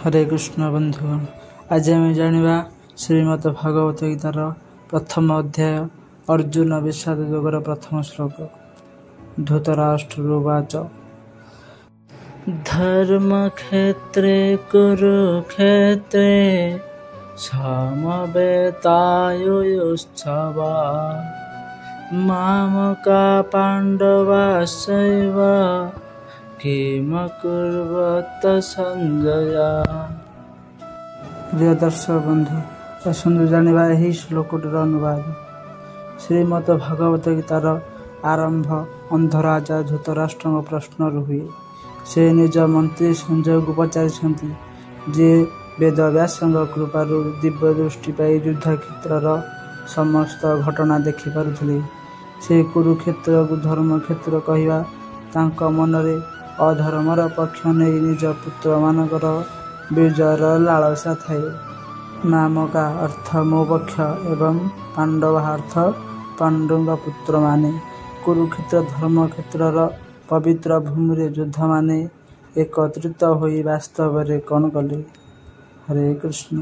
ହରେ କୃଷ୍ଣ ବନ୍ଧୁଗଣ, ଆଜି ଆମେ ଜାଣିବା ଶ୍ରୀମଦ୍ ଭଗବତ ଗୀତାର ପ୍ରଥମ ଅଧ୍ୟାୟ ଅର୍ଜୁନ ବିଷାଦ ଯୋଗର ପ୍ରଥମ ଶ୍ଲୋକ। ଧୃତରାଷ୍ଟ୍ରବାଚ। ଧର୍ମକ୍ଷେତ୍ରେ କୁରୁକ୍ଷେତ୍ରେ ସମବେତାୟୁୟୁତ୍ସବ ମାମକା ପାଣ୍ଡବାଶ୍ଚୈବ କିମକୁର୍ବତ ସଞ୍ଜୟ। ପ୍ରିୟ ଦର୍ଶକ ବନ୍ଧୁ, ଆସନ୍ତୁ ଜାଣିବା ଏହି ଶ୍ଲୋକଟିର ଅନୁବାଦ। ଶ୍ରୀମଦ୍ ଭଗବତ ଗୀତାର ଆରମ୍ଭ ଅନ୍ଧରାଜା ଧୃତରାଷ୍ଟ୍ରଙ୍କ ପ୍ରଶ୍ନରୁ ହୁଏ। ସେ ନିଜ ମନ୍ତ୍ରୀ ସଞ୍ଜୟଙ୍କୁ ପଚାରିଛନ୍ତି, ଯିଏ ବେଦବ୍ୟାସଙ୍କ କୃପାରୁ ଦିବ୍ୟ ଦୃଷ୍ଟି ପାଇ ଯୁଦ୍ଧକ୍ଷେତ୍ରର ସମସ୍ତ ଘଟଣା ଦେଖିପାରୁଥିଲେ। ସେ କୁରୁକ୍ଷେତ୍ରକୁ ଧର୍ମକ୍ଷେତ୍ର କହିବା ତାଙ୍କ ମନରେ ଅଧର୍ମର ପକ୍ଷ ନେଇ ନିଜ ପୁତ୍ରମାନଙ୍କର ବିଜୟର ଲାଳସା ଥାଏ। ମାମକା ଅର୍ଥ ମୋ ପକ୍ଷ ଏବଂ ପାଣ୍ଡବାଃ ଅର୍ଥ ପାଣ୍ଡୁଙ୍କ ପୁତ୍ରମାନେ। କୁରୁକ୍ଷେତ୍ର ଧର୍ମକ୍ଷେତ୍ରର ପବିତ୍ର ଭୂମିରେ ଯୋଦ୍ଧାମାନେ ଏକତ୍ରିତ ହୋଇ ବାସ୍ତବରେ କ'ଣ କଲେ? ହରେ କୃଷ୍ଣ।